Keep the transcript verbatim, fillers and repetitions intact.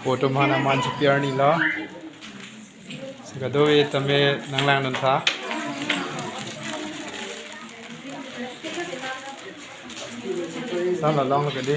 Poto mana man chepiar ni lo. Sekado e tame nanglang non tha. Sam la long lo kadi.